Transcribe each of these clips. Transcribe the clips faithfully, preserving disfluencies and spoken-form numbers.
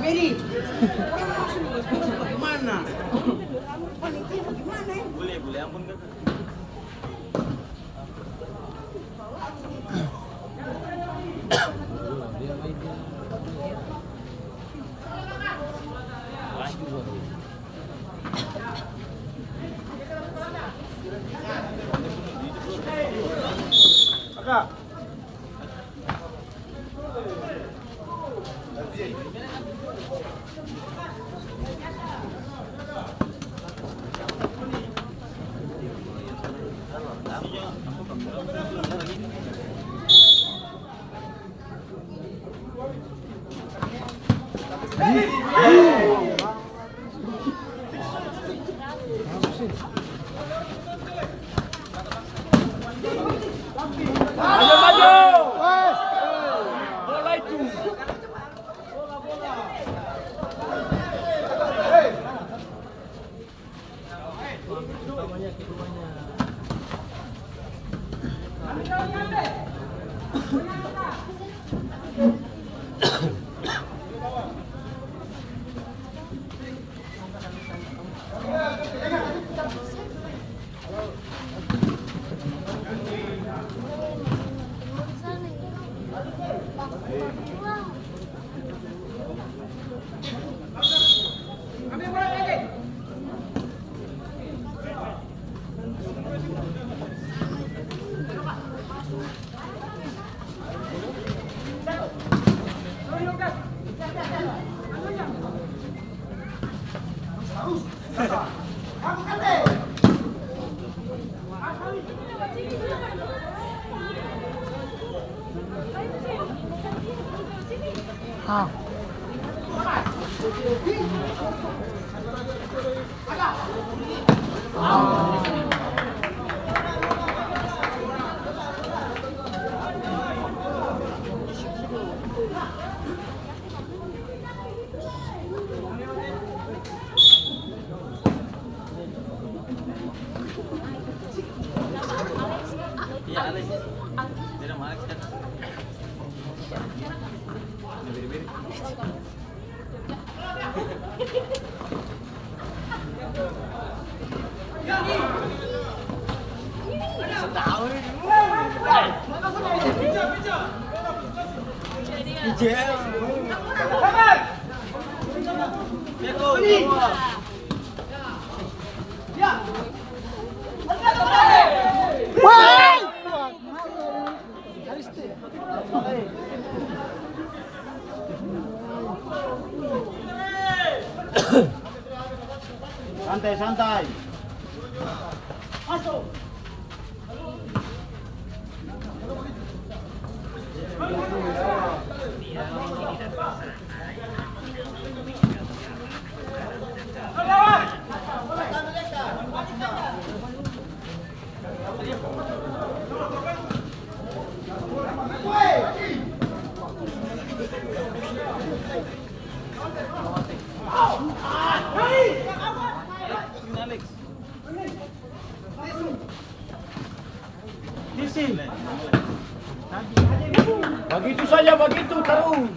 Meri, orang maksud bagaimana? Panitia bagaimana, eh? Bule, bule, ampun, Kak. Maju, maju! Bola itu. Ah. Santai, santai. Bagitu saja, bagitu tarus.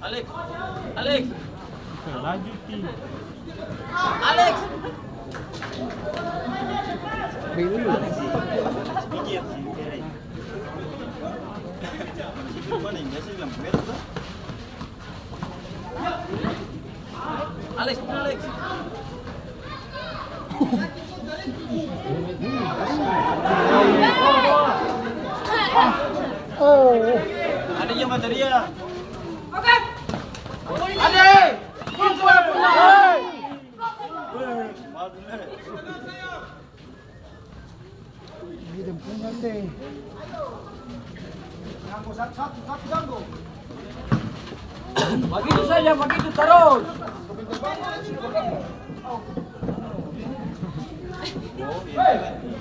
Alex, Alex. Lanjuti. Alex. Alex, Alex. Oh. Ada yang bateria. Ade! Bagitu saja, bagitu tarus.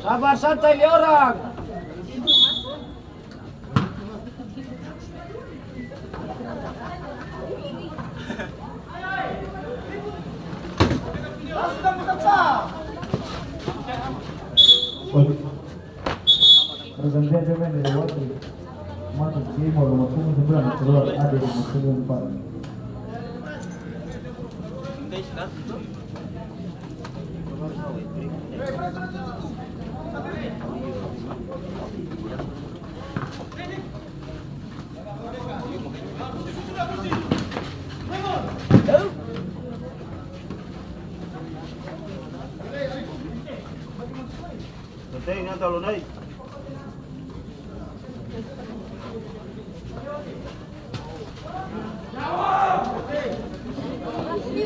Sabar, santai, lia orang. Pergantian pemain dari Watri. Masuk Timo, nomor punggung sembilan, keluar Ade, nomor punggung empat. Penting yang tahu naik.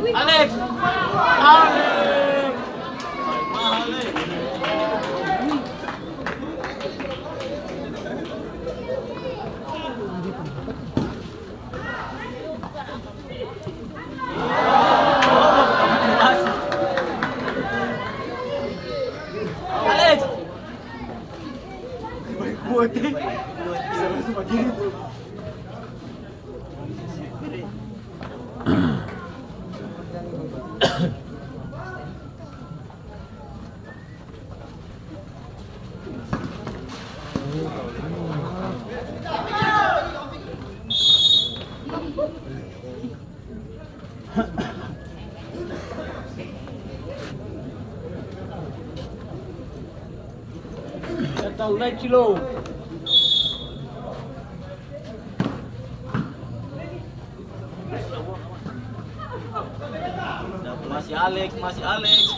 Alex! Alex! Alex! Baik kuat, eh. Bisa langsung berdiri tuh. Datang naik kilo. Masih Alex, masih Alex.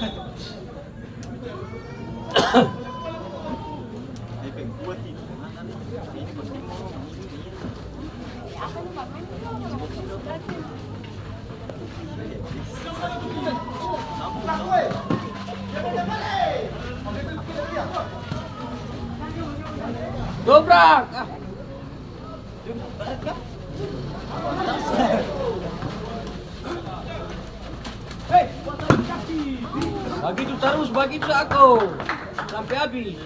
Dobrak. Ah. Bagitu tarus, bagitu ako. Sampe abis.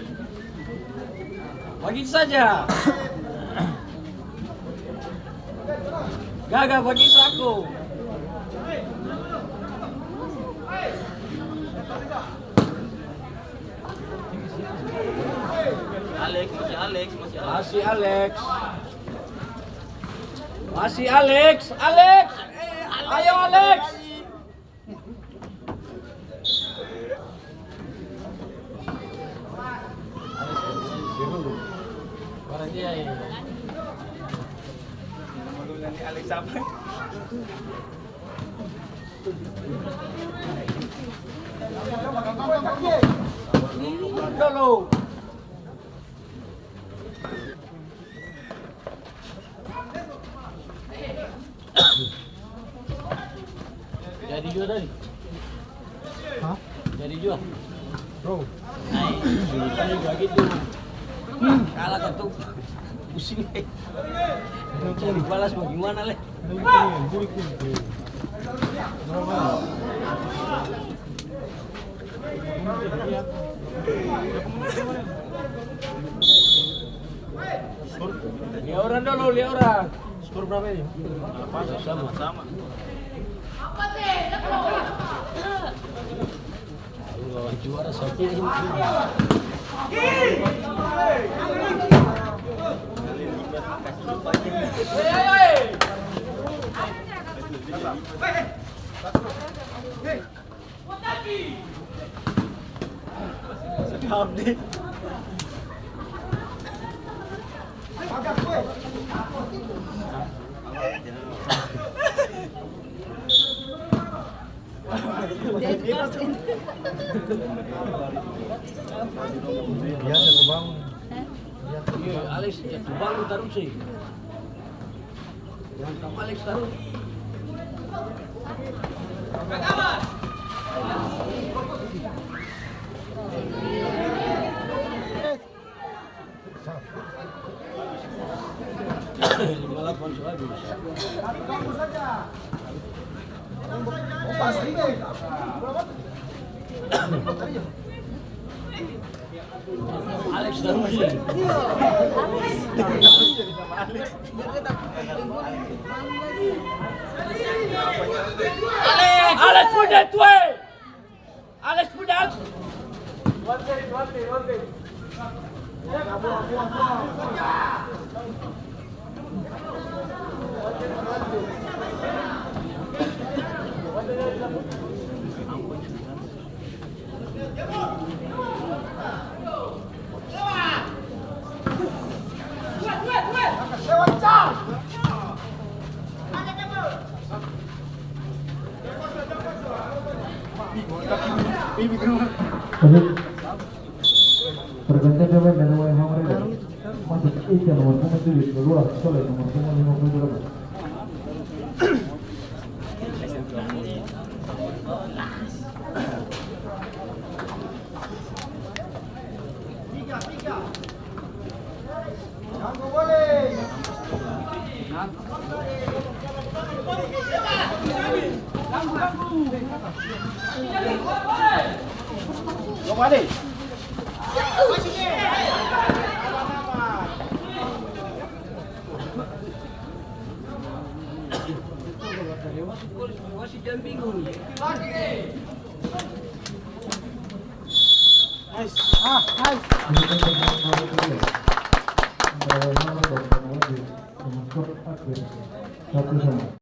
Bagitu saja. Gaga, bagitu ako. Alex, masih Alex, masih Alex. Masih Alex. Masih Alex, Alex. Ayo, Alex. Orang dia ini. Nama dulu nanti Alex apa? Dolo. Jadi jua tadi. Hah? Jadi jua. Bro. Nah, ini tadi jua gitu. Kalah satu. Pusing, eh. Cari balas bagimana, le? Lia orang dolo, lia orang. Skor berapa ini? Sama, sama. Juara satu. Sedap, deh. Iya, satu bangun. Iya, Alex, ya, satu bangun terus, sih. Yang Alex terus. Alex punya tue. Alex punya. Oke. Pergantian pemain dari W H Hamre. Masuk Eca nomor punggung tujuh, keluar Soleh nomor punggung lima puluh delapan. Nice. Ah, nice. Satu sama.